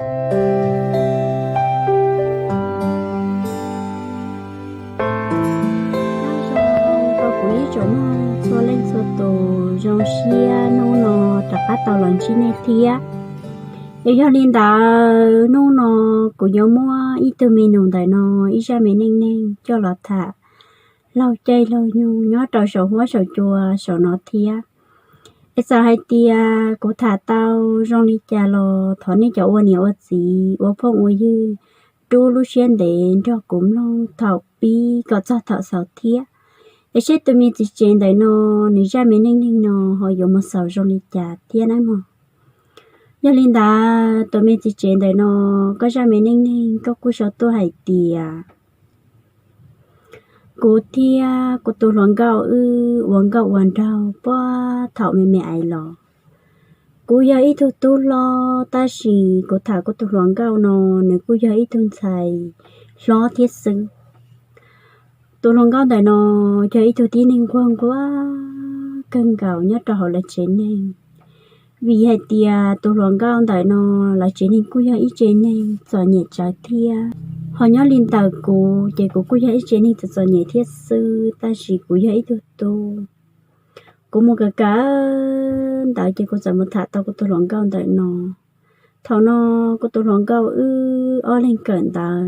Nyob zoo rau kuv ib tsoom mloog txhua leej txhua tus, zoo siab hnub no rov qab tau los ntsib nej thiab. Es yog li ntawd hnub no kuv yuav muab ib tug me nus ntawm no ib zaj me neej neeg coj los tham laug caij laug nyoog nyob rau saum huab saum cua saum no thiab. Es txawm hais tias kuv tham tau zoo li cas los thov nej cov ua niam ua txiv ua phooj ua ywg rub lub siab ntev nrog kuv mloog thaum pib kom txog thaum xaus thiab. Es seb tus me txiv tsev ntawm no nws zaj me neej neeg no ho yuav mus xaus zoo li cas thiab nawb mog. Yog li ntawd tus me txiv tsev ntawm no, koj zaj me neej neeg koj kuj sau tuaj hais tias kuv thiab kuv tus hluas nkauj wb ua nkauj ua nraug puag thaum me me ais los. Kuv yog ib tug tub hlob tab sis kuv tham kuv tus hluas nkauj no, nws kuj yog ib tug ntxhais hlob thiab xwb. Tus hluas nkauj ntawm no yog ib tug tib neeg nquag nquag kawg nkaus nyob rau hauv lawv tsev neeg. Vim hais tias tus hluas nkauj ntawm no lawv tsev neeg kuj yog ib tsev neeg txom nyem tsawv thiab. Ho nyob li ntawm kuv ces kuv kuj yog ib tsev neeg txom txom nyem thiab xwb tab sis kuv yog ib tug tub. Kuv mus kawm kawm ntawv ces kuv txawm mus tham tau kuv tus hluas nkauj ntawm no. Thaum no kuv tus hluas nkauj wb ob leeg kawm ntawv,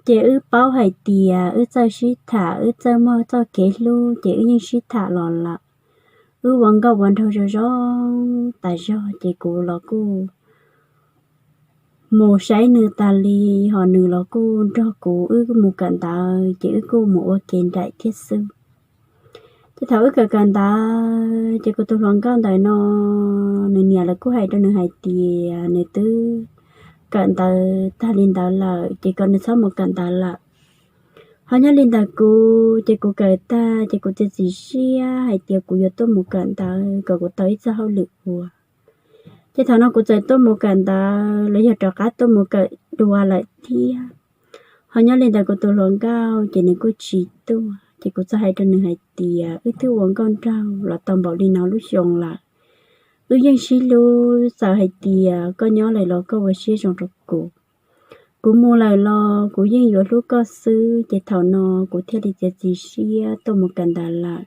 ces wb paub hais tias wb txawj sib tham, wb txawj muaj txoj kev hlub ces wb yeej sib tham los lawm. Wb ua nkauj ua nraug zoo zoo tas zog ces kuv los kuj mus saib nws tas li, ho nws los kuj nrog kuv wb mus kawm ntawv ces wb kuj mus ua ke nraim thiab xwb. Ces thaum wb kawm kawm ntawv ces kuv tus hluas nkauj ntawm no, nws niam lawv kuj hais rau nws hais tias nws twb kawm ntawv tag li ntawd lawm ces kom nws txhob mus kawm ntawv lawm. Ho nyob li ntawm kuv ces kuv kawm tag ces kuv txiav txim siab hais tias kuv yuav tuaj mus kawm ntawv kom kuv tau ib txoj hauj lwm ua. Ces thaum no kuv txawm tuaj mus kawm ntawv los yog rov qab tuaj mus kawm dua lawm thiab. Ho nyob li ntawm kuv tus hluas nkauj ces nws kuj tsis tuaj ces kuv txawm hais rau nws hais tias wb twb ua nkauj nraug los tau npaum li no lub xyoo lawm, wb yeej sib hlub, txawm hais tias koj nyob lawm los koj ua siab zoo rau kuv. Kuv mus lawm los kuv yeej yuav hlub koj xwb ces thaum no kuv thiaj li txiav txim siab tuaj mus kawm ntawv lawm.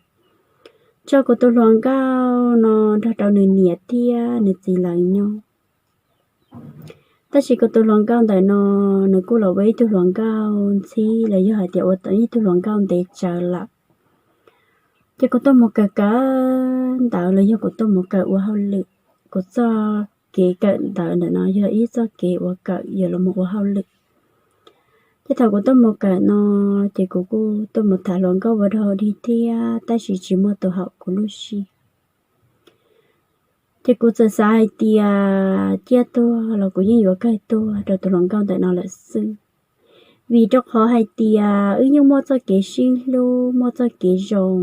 Tso kuv tus hluas nkauj no nrog rau nws niam thiab nws txiv lawv nyob. Tab sis kuv tus hluas nkauj ntawm no, nws kuj los ua ib tug hluas nkauj ntxhib los yog hais tias ua ib tug hluas nkauj ntev tsawv lawm. Ces kuv tuaj mus kawm kawm ntawv los yog kuv tuaj mus kawm ua hauj lwm, kuv txoj kev kawm ntawv ntawm no yog ib txoj kev uas kawm yuav los mus ua hauj lwm. Ces thaum kuv tuaj mus kawm no, ces kuv kuj tuaj mus tham hluas nkauj ua dog dig thiab tab sis tsis muaj tus haum kuv lub siab. Ces kuv txawm xav hais tias ciaj tuag los kuv yeej yuav kawg tuag rau tus hluas nkauj ntawm no lawm xwb. Vim rau qhov hais tias wb yeej muaj txoj kev sib hlub, muaj txoj kev zoo,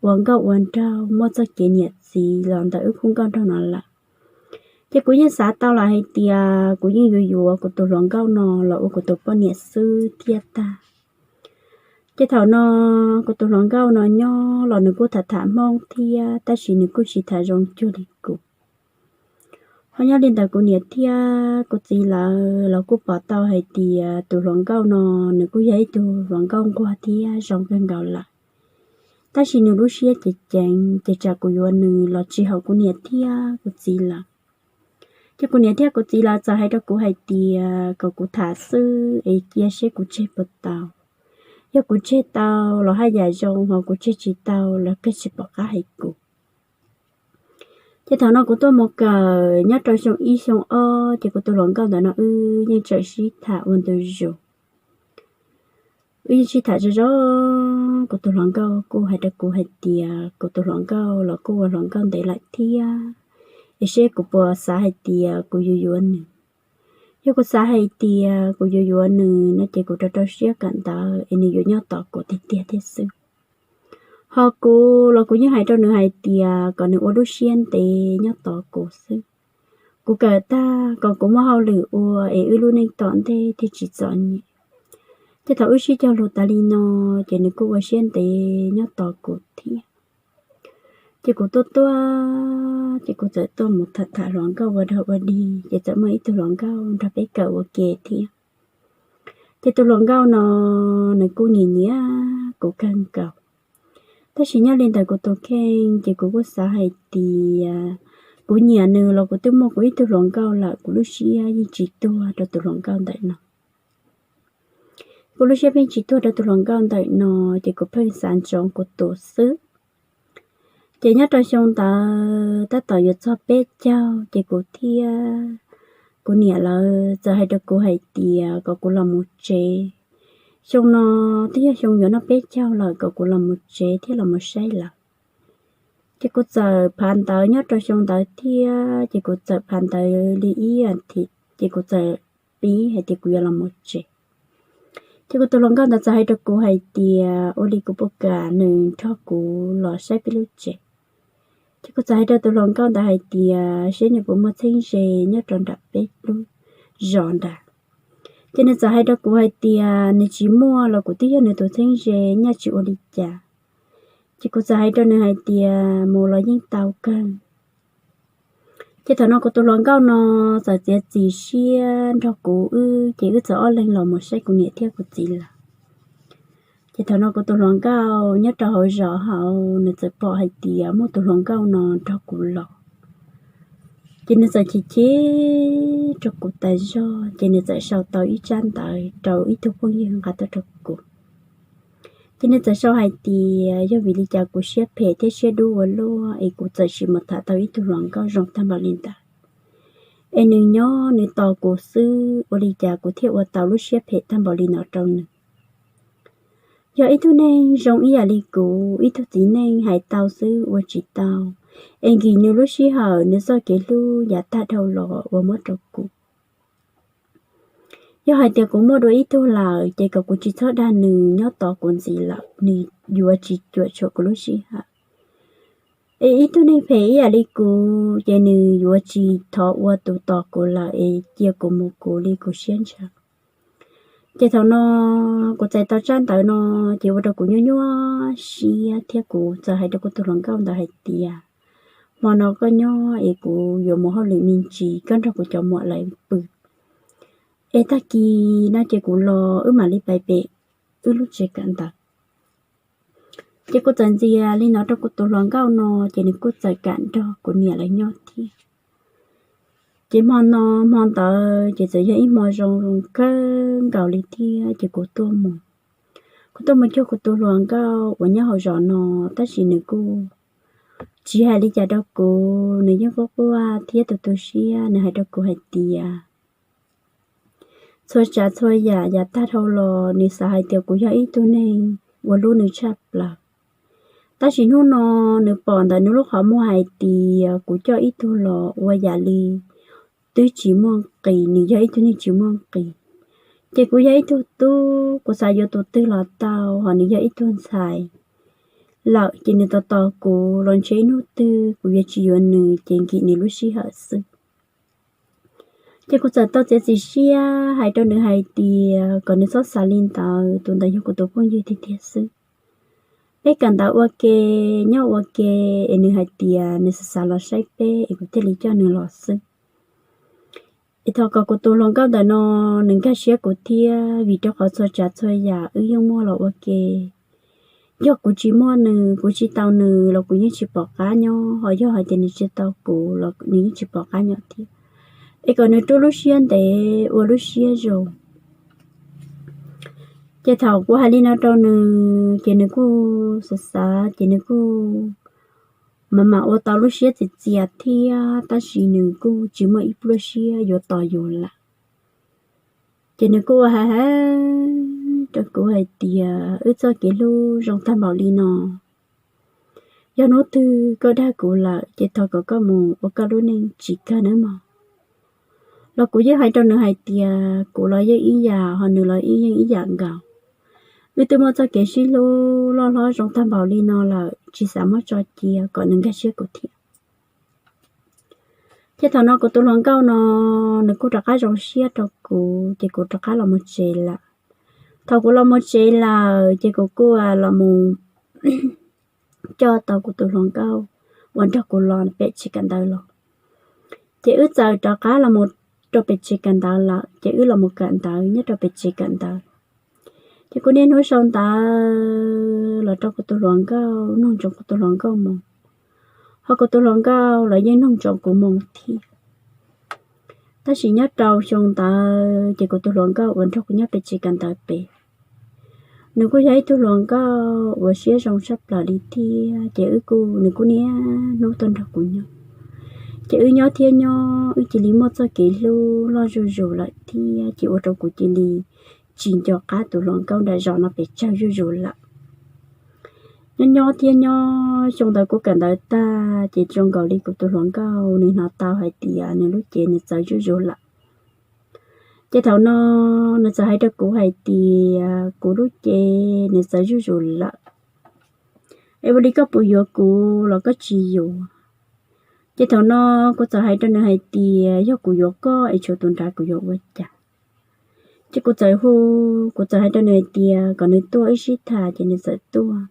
ua nkauj ua nraug, muaj txoj kev niam txiv los ntawm wb khub nkauj nraug no lawm. Ces kuv yeej xav tau lawm hais tias kuv yeej yuav yuav kuv tus hluas nkauj no los ua kuv tus poj niam xwb thiaj tag. Ces thaum no kuv tus hluas nkauj no nyob los nws kuj tham tham Hmoob thiab tab sis nws kuj tsis tham zoo cuag li kuv. Ho nyob li ntawd kuv niam thiab kuv txiv lawv los kuj pom tau hais tias tus hluas nkauj no nws kuj yog ib tug hluas nkauj nquag thiab zoo kawg nkaus lawm. Tab sis nws lub siab ceev ceev ces tsam kuv yuav nws los tsis haum kuv niam thiab kuv txiv lawv. Ces kuv niam thiab kuv txiv lawv txawm hais rau kuv hais tias kom kuv tham xwb es cia seb kuv tseg puas tau. Yog kuv tseg tau los haj yam zoo, ho kuv tseg tsis tau los kawg tsis pom qab hais kuv. Ces thaum no kuv tuaj mus kawm nyob rau xyoo ib xyoo ob ces kuv tus hluas nkauj ntawm no wb yeej tseem sib tham ua ntu zus. Wb yeej sib tham zoo zoo, kuv tus hluas nkauj kuj hais rau kuv hais tias kuv tus hluas nkauj los kuj ua hluas nkauj ntev lawm thiab, es seb kuv puas xav hais tias kuv yuav yuav nws. Yog kuv xav hais tias kuv yuav yuav nws no ces kuv rau rau siab kawm ntawv es nws yuav nyob tos kuv tiag tiag thiab xwb. Ho kuv los kuv yeej hais rau nws hais tias kom nws ua lub siab ntev nyob tos kuv xwb. Kuv kawm tag kom kuv muaj hauj lwm ua es wb lub neej tom ntej thiaj tsis txom nyem. Ces thaum wb sib cog lus tas li no, ces nws kuj ua siab ntev nyob tos kuv thiab. Ces kuv tuaj tuaj, ces kuv txawm tuaj mus tham tham hluas nkauj ua dog ua dig, ces txawm muaj ib tug hluas nkauj nrog peb kawm ua ke thiab. Ces tus hluas nkauj no nws kuj nyiam nyiam kuv kawg nkaus. Tab sis nyob li ntawm kuv tus kheej ces kuv kuj xav hais tias kuv nyiam nws los kuv twb muaj kuv ib tug hluas nkauj lawm, kuv lub siab yeej tsis tuag rau tus hluas nkauj ntawm no. Kuv lub siab pheej tsis tuag rau tus hluas nkauj ntawm no, ces kuv pheej xav ntsoov kuv tus xwb. Ces nyob rau xyoo ntawd tab tom yuav txog peb caug, ces kuv thiab kuv niam lawv txawm hais rau kuv hais tias kom kuv los mus tsev. Xyoo no twb yog xyoo yuav noj peb caug lawm, kom kuv los mus tsev thiab los mus saib lawv. Ces kuv txawm phav ntawv nyob rau xyoo ntawd thiab, ces kuv txawm phav ntawv li ib as thiv, ces kuv txawm pib hais tias kuv yuav los mus tsev. Ces kuv tus hluas nkauj ntawd txawm hais rau kuv hais tias ua li kuv puas kam nws nrog kuv los saib peb lub tsev. Ces kuv txawm hais rau tus hluas nkauj ntawd hais tias seb nws puas muaj txheeb ze nyob rau nram peb lub zos nrad. Ces nws txawm hais rau kuv hais tias nws tsis muaj los kuv twb yog nws tus txheeb ze, nyaj tsis ua li cas. Ces kuv txawm hais rau nws hais tias mus los yeej tau kawg. Ces thaum no kuv tus hluas nkauj no txawm txiav txim siab nrog kuv wb, ces wb txawm ob leeg los mus saib kuv niam thiab kuv txiv lawm. Ces thaum no kuv tus hluas nkauj nyob rau hauv zos hauv, nws txawm pom hais tias muaj tus hluas nkauj no nrog kuv los. Ces nws txawm chim chim rau kuv tas zog, ces nws txawm sau tau ib tsab ntawv rau ib tug phooj ywg nqa tuaj rau kuv. Ces nws txawm sau hais tias yog vim li cas kuv siab phem thiab siab dub ua luaj es kuv txawm sim mus tham tau ib tug hluas nkauj zoo tag npaum li ntawd, es nws nyob nws tos kuv xwb, ua li cas kuv thiaj ua tau lub siab phem tag npaum li no rau nws. Yog ib tug neeg zoo ib yam li kuv, ib tug txiv neej hais tau xwb ua tsis tau, es nkim nws lub sij hawm nws txoj kev hlub yav tag dhau los uas muab rau kuv. Yog hais tias kuv muaj dua ib tug lawm, ces kom kuv tsis txhob dag nws nyob tos kuv ntxiv lawm, nws yuav tsis cuam tshuam kuv lub sij hawm. Es ib tug neeg phem ib yam li kuv, ces nws yuav tsis thov ua tus tos kuv lawm, es cia kuv mus kuv li kuv siab ntshaw. Ces thaum no kuv txais tau tsab ntawv no, ces ua rau kuv nyuaj nyuaj siab thiab kuv txawm hais rau kuv tus hluas nkauj ntawd hais tias hmo no koj nyob es kuv yuav mus hauj lwm me ntsis, koj nrog kuv cov muam lawv pw, es tag kis no ces kuv los wb mam li pais pem wb lub tsev kawm ntawv. Ces kuv txawm ntxias li no rau kuv tus hluas nkauj no, ces nws kuj txawm kam nrog kuv niam lawv nyob thiab. Ces hmo no, hmo ntawd ces txawm yog ib hmo zoo kawg nkaus li thiab, ces kuv tuaj mus, kuv tuaj mus cuag kuv tus hluas nkauj uas nyob hauv zos no, tab sis nws kuj tsis hais li cas rau kuv, nws yeej quaj quaj thiab tu tu siab, nws hais rau kuv hais tias txhua tsav txhua yam yav tag dhau los nws xav hais tias kuv yog ib tug neeg uas hlub nws tshaj plaws. Tab sis hnub no nws pom ntawm nws lub qhov muag hais tias kuv coj ib tug los ua yam li twb tsis muaj nqis, nws yog ib tug neeg tsis muaj nqis. Ces kuv yog ib tug tub, kuv xav yuav tus twg los tau, ho nws yog ib tug ntxhais lawm, ces nws tos tos kuv los ntshe ib hnub twg kuv yuav tsis yuav nws, ces nkim nws lub sij hawm xwb. Ces kuv txawm tau txiav txim siab hais rau nws hais tias kom nws txhob xav li ntawd, tus ntawd yog kuv tus phooj ywg tiag tiag xwb. Peb kawm ntawv ua ke, nyob ua ke, es nws hais tias nws xav xav los saib peb es kuv thiaj li coj nws los xwb. Es thov kom kuv tus hluas nkauj ntawm no nws nkag siab kuv thiab, vim rau qhov txhua tsav txhua yam wb yeej muaj los ua ke. Yog kuv tsis muaj nws, kuv tsis tau nws los kuv yeej tsis pom qab nyob, ho yog hais tias nws tsis tau kuv los nws yeej tsis pom qab nyob thiab. Es kom nws rub lub siab ntev ua lub siab zoo. Ces thaum kuv hais li no rau nws ces nws kuj xav xav ces nws kuj mam mam ua tau lub siab txias txias thiab, tab sis nws kuj tsis muaj ib pluag siab yuav tos yus lawm. Ces nws kuj ua hais hais rau kuv hais tias wb txoj kev hlub zoo tag npaum li no, yog hnub twg koj dag kuv lawm ces thov kom koj mus ua koj lub neej tsis kawg nawb mog. Los kuv yeej hais rau nws hais tias kuv los yeej ib yam, ho nws los yeej ib yam nkaus. Wb twb muaj txoj kev sib hlub loj hlob zoo tag npaum li no lawm, tsis xav muab tso cia, kom nws nkag siab kuv thiab. Ces thaum no kuv tus hluas nkauj no nws kuj rov qab zoo siab rau kuv, ces kuv rov qab los mus tsev lawm. Thaum kuv los mus tsev lawm ces kuv kuj los mus coj tau kuv tus hluas nkauj uas nrog kuv los pem tsev kawm ntawv los. Ces wb txawm rov qab los mus rau pem tsev kawm ntawv lawm, ces wb los mus kawm ntawv nyob rau pem tsev kawm ntawv. Ces kuv niaj hnub sau ntawv los rau kuv tus hluas nkauj, noog ntsoov kuv tus hluas nkauj moo, ho kuv tus hluas nkauj los yeej noog ntsoov kuv moo thiab. Tab sis nyob rau xyoo ntawd ces kuv tus hluas nkauj uas nrog kuv nyob pem tsev kawm ntawv pem, nws kuj yog ib tug hluas nkauj uas siab zoo tshaj plaws li thiab, ces wb kuj, nws kuj niaj hnub tuaj nrog kuv nyob. Ces wb nyob thiab nyob, wb cia li muaj txoj kev hlub loj zuj zus lawm thiab, ces ua rau kuv cia li tsis nco qab tus hluas nkauj nram zos no pes tsawg zuj zus lawm. Nyob nyob thiab nyob, xyoo ntawd kuv kawm ntawv tag ces zoo nkaus li kuv tus hluas nkauj nws hnov tau hais tias nws lub cev nws txawv zuj zus lawm. Ces thaum no nws txawm hais rau kuv hais tias kuv lub cev nws txawv zuj zus lawm, es ua li koj puas yuav kuv los koj tsis yuav? Ces thaum no kuv txawm hais rau nws hais tias yog kuv yuav koj es tshuav tus nrad kuv yuav ua cas? Ces kuv txawm hu, kuv txawm hais rau nws hais tias kom nws tuaj wb sib tham, ces nws txawm tuaj.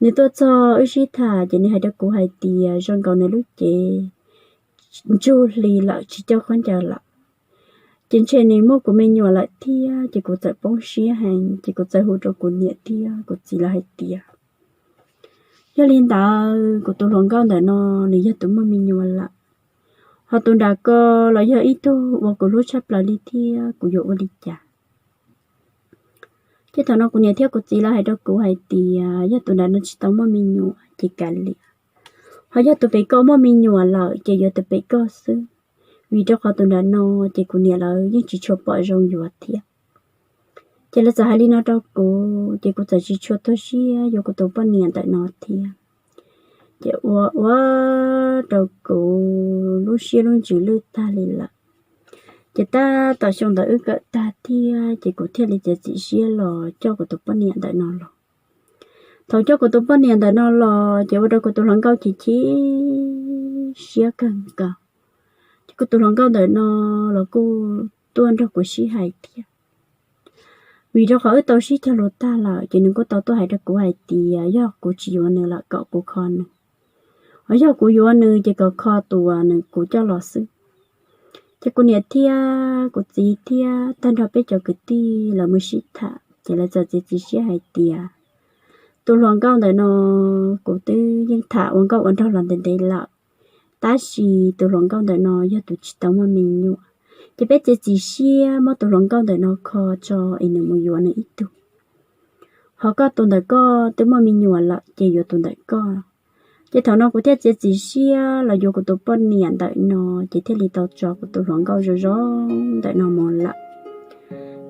Nws tuaj txog wb sib tham ces nws hais rau kuv hais tias zoo nkaus nws lub cev ntsug hli lawm tsis coj khaub ncaws lawm. Ces ntshe nws muaj kuv me nyuam lawm thiab, ces kuv txawm poob siab heev, ces kuv txawm hu rau kuv niam thiab kuv txiv lawv hais tias yog li ntawd kuv tus hluas nkauj ntawm no nws yog tus muaj me nyuam lawm, ho tus nram ko los yog ib tug uas kuv hlub tshaj plaws li thiab, kuv yuav ua li cas? Ces thaum no kuv niam thiab kuv txiv lawv hais rau kuv hais tias yog tus nram no tsis tau muaj me nyuam ces kav liam, ho yog tus pem ko muaj me nyuam lawm ces yuav tus pem ko xwb, vim rau qhov tus nram no ces kuv niam lawv yeej tsis tshua pom zoo yuav thiab. Ces lawv txawm hais li no rau kuv, ces kuv txawm tsis tshua tuag siab yuav kuv tus poj niam ntawm no thiab. Ces ua ua rau kuv lub siab lub ntsws lwj tag li lawm. Ces tab tom xyoo ntawd wb kawm tag thiab, ces kuv thiaj li txiav txim siab los coj kuv tus poj niam ntawm no los. Thaum coj kuv tus poj niam ntawm no los ces ua rau kuv tus hluas nkauj chim chim siab kawg nkaus. Ces kuv tus hluas nkauj ntawm no los kuj tuaj nrog kuv sib hais thiab. Vim rau qhov wb tau sib cog lus tag lawm, ces nws kuj tau tuaj hais rau kuv hais tias yog kuv tsis yuav nws lawm kom kuv kho nws, ho yog kuv yuav nws ces kom kho tus uas nws kuv coj los xwb. Ces kuv niam thiab kuv txiv thiab tag nrho peb cov kwv tij lawv mus sib tham, ces lawv txawm txiav txim siab hais tias tus hluas nkauj ntawm no kuv twb yeej tham ua nkauj ua nraug los ntev ntev lawm, tab sis tus hluas nkauj ntawm no yog tus tsis tau muaj me nyuam, ces peb txiav txim siab muab tus hluas nkauj ntawm no kho tso es nws mus yuav nws ib tug. Ho koj tus ntawm koj twb muaj me nyuam lawm ces yuav tus ntawm koj. Ces thaum no kuv thiaj txiav txim siab los yuav kuv tus poj niam ntawm no, ces thiaj li tau tso kuv tus hluas nkauj zoo zoo ntawm no mus lawm.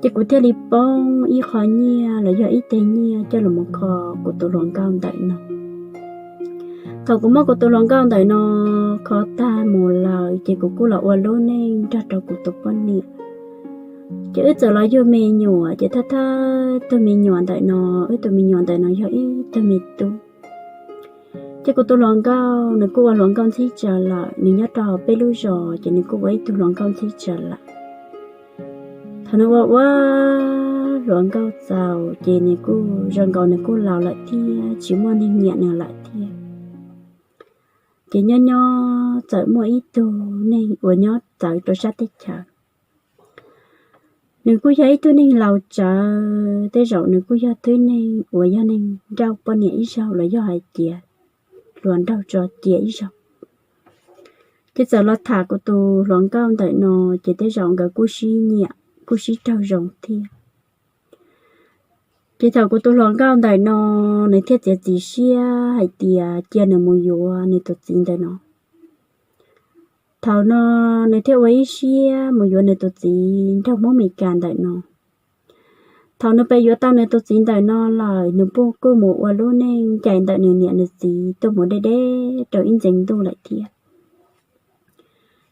Ces kuv thiaj li poob ib qho nyiaj los yog ib teg nyiaj coj los mus kho kuv tus hluas nkauj ntawm no. Thaum kuv muab kuv tus hluas nkauj ntawm no kho tag mus lawm, ces kuv kuj los ua lub neej nrog rau kuv tus poj niam. Ces wb txawm los yug me nyuam, ces thawj thawj tug me nyuam ntawm no, wb tus me nyuam ntawm no yog ib tug me tub. Ces kuv tus hluas nkauj nws kuj ua hluas nkauj ntxhib tsawv lawm, nws nyob rau peb lub zos ces nws kuj ua ib tug hluas nkauj ntxhib tsawv lawm. Thaum nws ua ua hluas nkauj txaus ces nws kuj zoo nkaus nws kuj laus lawm thiab tsis muaj neeg nyiam nws lawm thiab. Ces nyob nyob txawm muaj ib tug neeg uas nyob txawv rau sab teb chaws. Nws kuj yog ib tug neeg laus tsawv, tej zaum nws kuj yog tug neeg uas yog neeg nrauj poj niam ib zaug los yog hais tias hluas nraug tso cia ib zaug. Ces txawm los tham kuv tus hluas nkauj ntawm no, ces tej zaum nkawd kuj sib nyiam kuj sib raug zoo thiab. Ces thaum kuv tus hluas nkauj ntawm no, nws thiaj txiav txim siab hais tias cia nws mus yuav nws tus txiv ntawm no. Thaum no nws thiaj ua ib siab mus yuav nws tus txiv nraug Hmoob Mes Kas ntawm no. Thaum nws pes yuav tau nws tus txiv ntawm no lawm, nws puj kuj mus ua lub neej ncaim ntawm nws niam nws txiv tuaj mus deb deb rau ib ntxeev ntuj lawm thiab.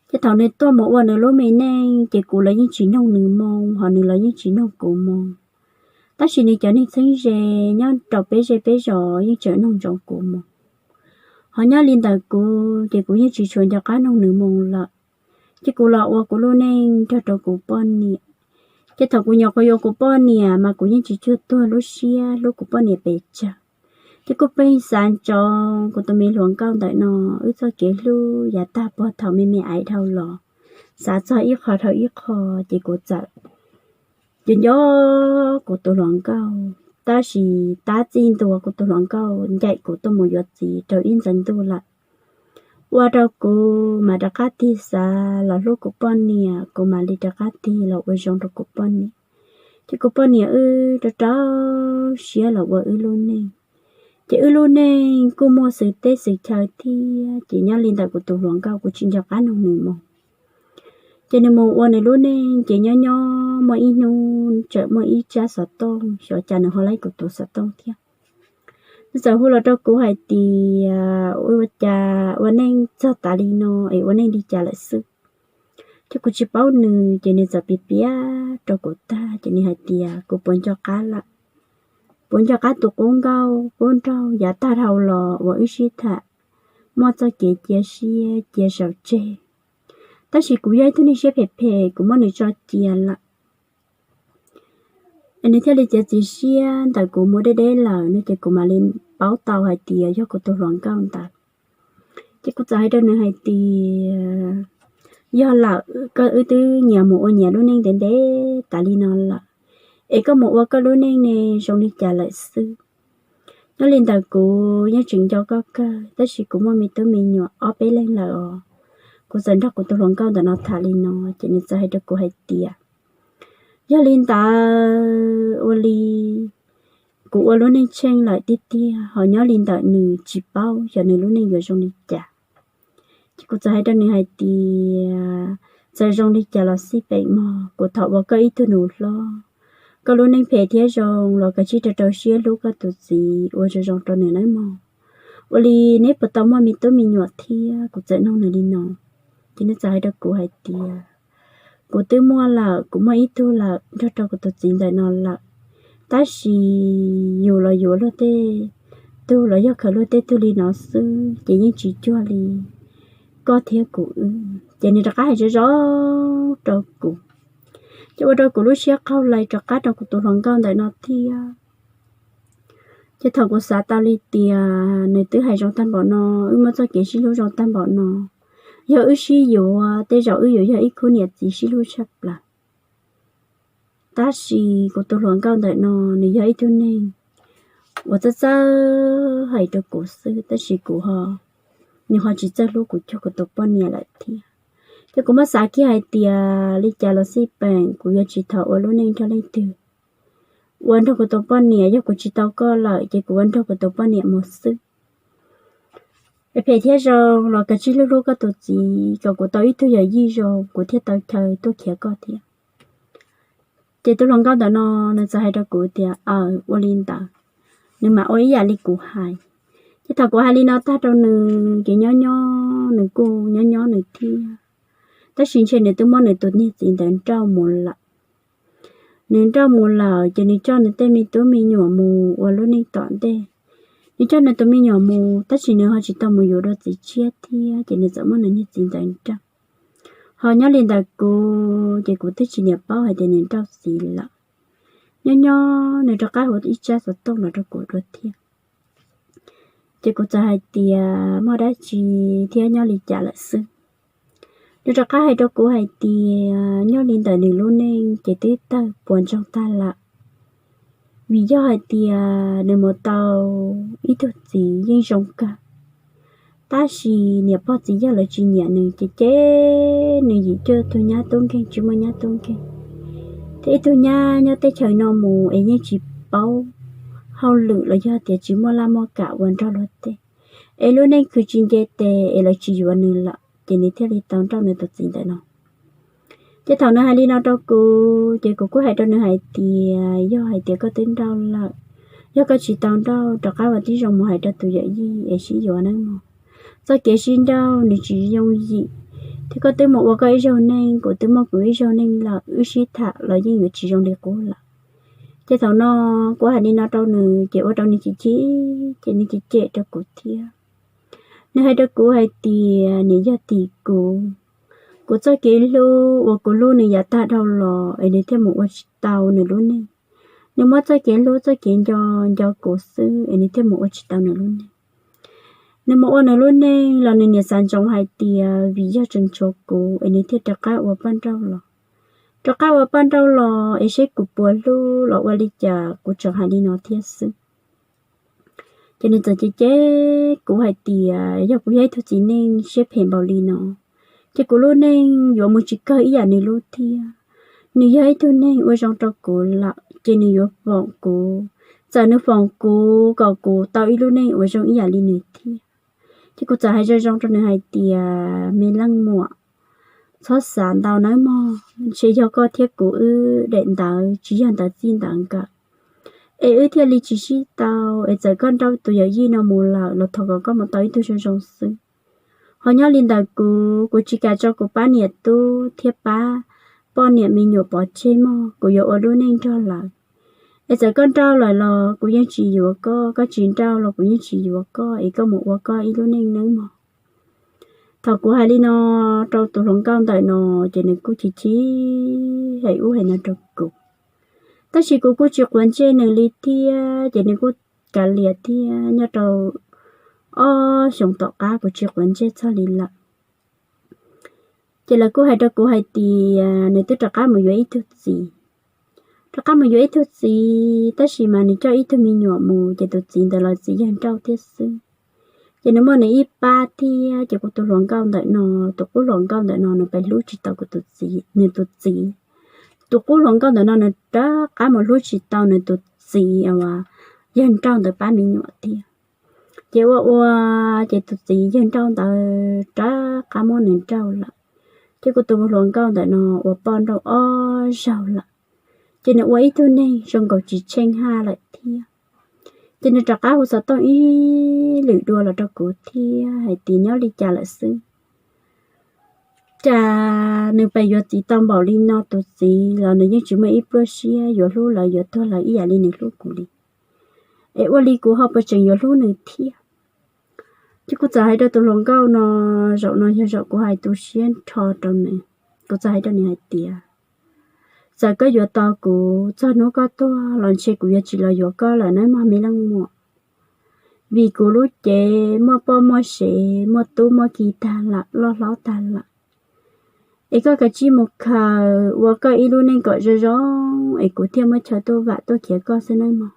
Ces thaum nws tuaj mus ua nws lub me neej, ces kuv los yeej tsis noog nws moo, ho nws los yeej tsis noog kuv moo. Tab sis nws cov neeg txheeb ze nyob rau peb zej peb zos yeej tseem noog ntsoov kuv moo. Ho nyob li ntawm kuv, ces kuv yeej tsis tshua nco qab noog nws moo lawm. Ces kuv los ua kuv lub neej nrog rau kuv poj niam. Ces thaum kuv nyuam qhuav yuav kuv poj niam mas kuv yeej tsis tshua tuag lub siab hlub kuv poj niam pes tsawg. Ces kuj pheej xav ntsoov kuv tus me hluas nkauj ntawm no, wb txoj kev hlub yav tag puag thaum me me aiv dhau los, xav txog ib qho dhau ib qho, ces kuv txawm nco nco kuv tus hluas nkauj, tab sis tab txij ntua kuv tus hluas nkauj ncaim kuv tuaj mus yuav txiv rau ib ntxeev ntuj lawm, ua rau kuv mam rov qab tig xav los hlub kuv poj niam, kuv mam li rov qab tig los ua zoo rau kuv poj niam. Ces kuv poj niam wb rau rau siab los ua wb lub neej. Ces wb lub neej kuj muaj xwm teb xwm chaw thiab, ces nyob li ntawm kuv tus hluas nkauj kuv tsis nco qab nug nws mus. Ces nws mus ua nws lub neej, ces nyob nyob muaj ib hnub tseem muaj ib tsab xov tooj, xyov cas nws ho laib kuv tus xov tooj thiab. Nws txawm hu los rau kuv hais tias, ua cas ua neej txog tas li no es ua neej li cas lawm xwb? Ces kuv tsis paub nws, ces nws txawm piav piav rau kuv tag, ces nws hais tias kuv puas nco qab lawm, puas nco qab tus qub nkauj qub nraug yav tag dhau los uas wb sib tham, muaj txoj kev cia siab cia saum tseg. Tab sis kuv yog ib tug neeg siab phem phem, kuv muab nws tso cia lawm. Nws thiaj li txiav txim siab ntawm kuv mus deb deb lawm no, ces kuv mam li paub tau hais tias yog kuv tus hluas nkauj ntawd. Ces kuv txawm hais rau nws hais tias, yog lawm, koj wb twb nyias mus ua nyias lub neej ntev ntev tas li no lawm, es koj mus ua koj lub neej ne zoo li cas lawm xwb? Nyob li ntawm kuv yeej tseem nco koj kawg, tab sis kuv muaj me tub me nyuam ob peb leeg lawm os. Kuv txawm nrog kuv tus hluas nkauj ntawm no tham li no, ces nws txawm hais rau kuv hais tias, yog li ntawd ua li kuv ua lub neej tsheej lawm tiag tiag, ho nyob li ntawm nws tsis paub xyov nws lub neej yuav zoo li cas. Ces kuv txawm hais rau nws hais tias, txawm zoo li cas los xij peem mog, kuv thov ua koj ib tug nus hlob, koj lub neej phem thiab zoo los kav tsij rau rau siab hlub koj tus txiv ua zoo zoo rau nws nawb mog. Ua li neb puas tau muaj me tub me nyuam thiab? Kuv txawm nug nws li no, ces nws txawm hais rau kuv hais tias, kuv twb muaj lawm, kuv muaj ib tug lawm nrog rau kuv tus txiv ntawm no lawm, tab sis yus los yuav luag tej tug los yog khaws luag tej tug li no xwb, ces yeej tsis cuag li koj thiab kuv wb. Ces nws rov qab hais zov zov rau kuv, ces ua rau kuv lub siab qaug lais rov qab rau kuv tus hluas nkauj ntawm no thiab. Ces thaum kuv xav tau li tias nws twb hais zoo tag npaum no, wb muaj txoj kev sib hlub zoo tag npaum no, yog wb sib yuav tej zaum wb yuav yog ib khub niam txiv sib hlub tshaj plaws. Tab sis kuv tus hluas nkauj ntawm no, nws yog ib tug neeg uas txawj txawj hais rau kuv xwb, tab sis kuv ho, nws ho tsis txawj hlub kuv cuag kuv tus poj niam lawm thiab. Ces kuv muab xav kiag hais tias li cas los xij peem kuv yuav tsis thov ua lub neej nrog leej twg, ua nrog kuv tus poj niam. Yog kuv tsis tau koj lawm ces kuv ua nrog kuv tus poj niam mus xwb. Es phem thiab zoo los kav tsij hlub hlub koj tus txiv kom kuv tau ib tug yawm yij zoo kuv thiaj tau chaw tuaj khiav koj thiab. Ces tus hluas nkauj ntawm no nws txawm hais rau kuv tias, aw, ua li ntawd, nws mam ua ib yam li kuv hais. Ces thaum kuv hais li no tag rau nws, ces nyob nyob nws kuj nyob nyob nws thiab, tab sis ntshe nws twb muab nws tus niag txiv ntawd nrauj mus lawm. Nws nrauj mus lawm ces nws coj nws tej me tub me nyuam mus ua lub neej tom ntej. Nws coj nws tus me nyuam mus tab sis nws ho tsis tau mus yuav dua txiv tshiab thiab, ces nws txawm muab nws niag txiv ntawd nrauj. Ho nyob li ntawm kuv ces kuv twb tsis niam paub hais tias nws nrauj txiv lawm. Nyob nyob nws rov qab hu ib tsab xov tooj los rau kuv dua thiab. Ces kuv txawm hais tias muaj dab tsi thiab nyob li cas lawm xwb. Nws rov qab hais rau kuv hais tias nyob li ntawm nws lub neej ces twb tawg puas ntsoog tag lawm, vim yog hais tias nws mus tau ib tug txiv yeej zoo kawg, tab sis niam pog txiv yawg lawv tsis nyiam nws ces ces nws yim cuag tug nyab tub nkeeg tsis muaj nyab tub nkeeg, thiab ib tug nyab nyob teb chaws no mus es yeej tsis paub hauj lwm los yog tias tsis muaj laj muaj kam ua nrog luag tej, es lub neej khwv tsis nce tes es lawv tsis yuav nws lawm ces nws thiaj li tau nrauj nws tus txiv ntawm no. Ces thaum nws hais li no rau kuv ces kuv kuj hais rau nws hais tias yog hais tias koj twb nrauj lawm, yog koj tsis tau nrauj rov qab ua tib zoo mus hais rau tus yawm yij es sib yuav nawb mog. Txoj kev sib nrauj nws tsis yooj yim, thiab koj twb mus ua koj ib zaug neej, kuv twb muaj kuv ib zaug neej lawm, wb sib tham los yeej yuav tsis zoo li qub lawm. Ces thaum no kuv hais li no rau nws ces ua rau nws chim chim, ces nws cem cem rau kuv thiab. Nws hais rau kuv hais tias niam yog tim kuv, kuv txoj kev hlub uas kuv hlub nws yav tag dhau los es nws thiaj mus ua tsis tau nws lub neej, Nws muab txoj kev hlub txoj kev nco nco kuv xwb es nws thiaj mus ua tsis tau nws lub neej. Nws mus ua nws lub neej los nws niaj xav ntsoov hais tias vim yog tseem tshuav kuv es nws thiaj rov qab ua poj nrauj los. Rov qab ua poj nrauj los es seb kuv puas hlub los ua li cas kuv tseem hais li no thiab xwb. Ces nws txawm cem cem kuv hais tias yog kuv yog ib tug txiv neej siab phem npaum li no, ces kuv lub neej yuav mus tsis kawg ib yam nws lub thiab. Nws yog ib tug neeg ua zoo rau kuv lawm ces nws yuav foom kuv, txawm nws foom kuv kom kuv tau ib lub neej ua zoo ib yam li nws thiab. Ces kuv txawm hais zoo zoo rau nws hais tias me leej muam, txhob xav ntau nawb mog, ntshe yog koj thiab kuv wb daim ntawv tsis yog ntawv txij ntawv nkawm es wb thiaj li tsis sib tau. Es txawm koj nrauj tus yawm yij no mus lawm los thov kom koj mus tau ib tug zoo zoo xwb. Ho nyob li ntawm kuv, kuv tsis kam tso kuv pab niam tub thiab pab poj niam me nyuam pov tseg mog, kuv yuav ua lub neej nrog lawv. Es txawm koj nrauj lawm los kuv yeej tsis yuav koj, koj tsis nrauj los kuv yeej tsis yuav koj, es koj mus ua koj ib lub neej nawb mog. Thaum kuv hais li no rau tus hluas nkauj ntawm no, ces nws kuj chim chim hais ub hais no rau kuv. Tab sis kuv kuj tsis quav ntsej nws li thiab, ces nws kuj kav liam thiab. Nyob rau ob xyoos tom qab kuv tsis quav ntsej txog li lawm. Ces lawv kuj hais rau kuv hais tias nws twb rov qab mus yuav ib tug txiv. Rov qab mus yuav ib tug txiv tab sis mas nws coj ib tug me nyuam mus, ces tus txiv ntawd los txiv yawg nrauj thiab xwb. Ces nws muaj nws ib pab thiab, ces kuv tus hluas nkauj ntawm no, tus qub hluas nkauj ntawm no nws pes hlub tsis tau kuv tus txiv, nws tus txiv. Tus qub hluas nkauj ntawm no nws rov qab mus hlub tsis tau nws tus txiv uas yawg nrauj ntawd pab me nyuam thiab. Ces ua ua, ces tus txiv yawg nrauj ntawd rov qab muab nws nrauj lawm. Ces kuv tus hluas nkauj ntawm no ua poj nrauj ob zaug lawm, ces nws ua ib tug neeg zoo nkaus tsis tsheej haj lawm thiab. Ces nws rov qab hu xov tooj ib lwm dua los rau kuv thiab hais tias nyob li cas lawm xwb. Cas nws pes yuav txiv tau npaum li no tus txiv los nws yeej tsis muaj ib pluaj siab yuav hlub lawv yuav tuag lawv ib yam li nws hlub kuv li. Es ua li kuv ho puas tseem yuav hlub nws thiab? Ces kuv txawm hais rau tus hluas nkauj no, zaum no yog zaum kuv hais tu siab nrho rau nws. Kuv txawm hais rau nws hais tias txawm koj yuav tos kuv txog hnub koj tuag los ntshe kuv yuav tsis los yuav koj lawm nawb mog me leej muam. Vim kuv lub cev muaj poj muaj sev, muaj tub muaj ki tag lawm, loj hlob tag lawm. Es koj kav tsij mus khaws ua koj ib lub neej kom zoo zoo, es kuv thiaj muab chaw tuaj vam tuaj khiav koj xwb nawb mog.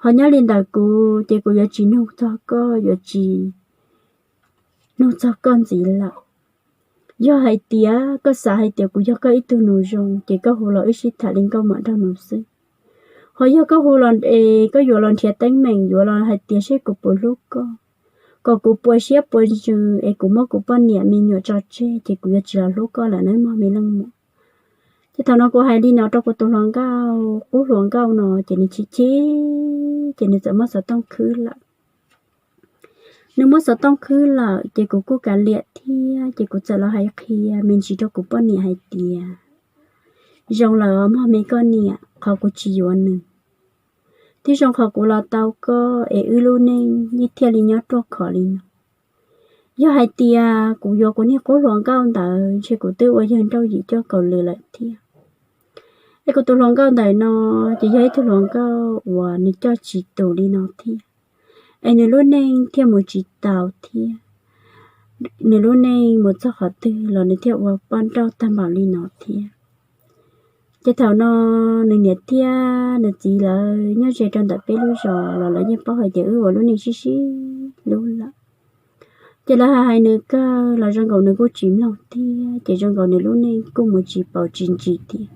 Ho nyob li ntawm kuv ces kuv yuav tsis nug txog koj, yuav tsis nug txog koj ntxiv lawm. Yog hais tias koj xav hais tias kuv yog koj ib tug nus zoo, ces koj hu los wb sib tham li nkauj muam nraug nus xwb. Ho yog koj hu los es koj yuav los nrhiav teeb meem, yuav los hais tias seb kuv puas hlub koj, kom kuv puas siab puas ntsws, es kuv muab kuv poj niam me nyuam tso tseg, ces kuv yuav tsis los hlub koj lawm nawb mog me leej muam. Ces thaum no kuv hais li no rau kuv tus hluas nkauj, qub hluas nkauj no, ces nws chim chim, ces nws txawm muab xov tooj khwb lawm. Nws muab xov tooj khwb lawm ces kuv kuj kav liam thiab, ces kuv txawm los hais qhia me ntsis rau kuv poj niam hais tias zoo lawm mog me koj niam, qhov kuv tsis yuav nws, twb zoo qhov kuv los tau koj es wb lub neej yeej thiaj li nyob ruaj khov li no. Yog hais tias kuv yuav kuv niag qub hluas nkauj ntawd ntshe kuv twb ua yawg nrauj yim coj kaus lw lawm thiab. Es kuv tus hluas nkauj ntawm no ces yog ib tug hluas nkauj uas nws coj tsis tus li no thiab, es nws lub neej thiaj mus tsis tau thiab. Nws lub neej mus txog qhov twg los nws thiaj ua poj nrauj tag npaum li no thiab. Ces thaum no nws niam thiab nws txiv lawv nyob ze rau ntawm peb lub zos los lawv yeej paub hais tias wb ua lub neej sib sib hlub lawm. Ces lawv hais hais nws kawg los zoo nkaus nws kuj tsis mloog thiab, ces zoo nkaus nws lub neej kuj mus tsis paus tsis ntsis thiab.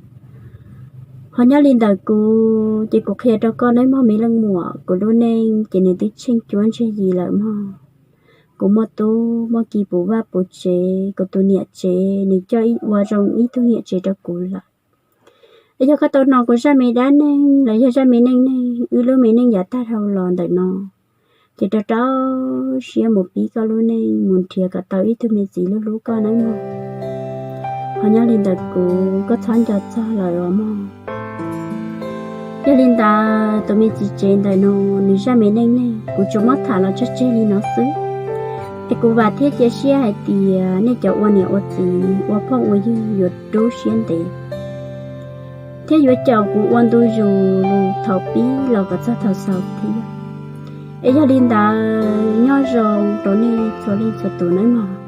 Ho nyob li ntawm kuv ces kuv qhia rau koj nawb mog me leej muam, kuv lub neej ces nws twb tsheej cuab ntseg yis lawm mog. Kuv muaj tub muaj ki puv vaj puv tsev, kuv tus niam tsev nws coj ib ua zoo ib tug niam tsev rau kuv lawm. Es yog koj tau hnov kuv zaj me dab neeg los yog zaj me neej neeg, wb lub me neej yav tag dhau los ntawm no, ces rau rau siab mus pib koj lub neej, mus nrhiav kom tau ib tug me txiv hlub hlub koj nawb mog. Ho nyob li ntawm kuv koj txhob nco txog lawm os mog. Yog li ntawd tus me txiv tsev ntawm no, nws zaj me neej neeg kuv tsuas muab tham los tso tseg li no xwb. Es kuv vam thiab cia siab hais tias nej cov ua niam ua txiv ua phooj ua ywg yuav rub siab ntev. thiab yuav caum kuv ua ntu zus thaum pib los kom txog thaum xaus thiab. Es yog li ntawd nyob zoo rau nej txhua leej txhua tus nawb mog.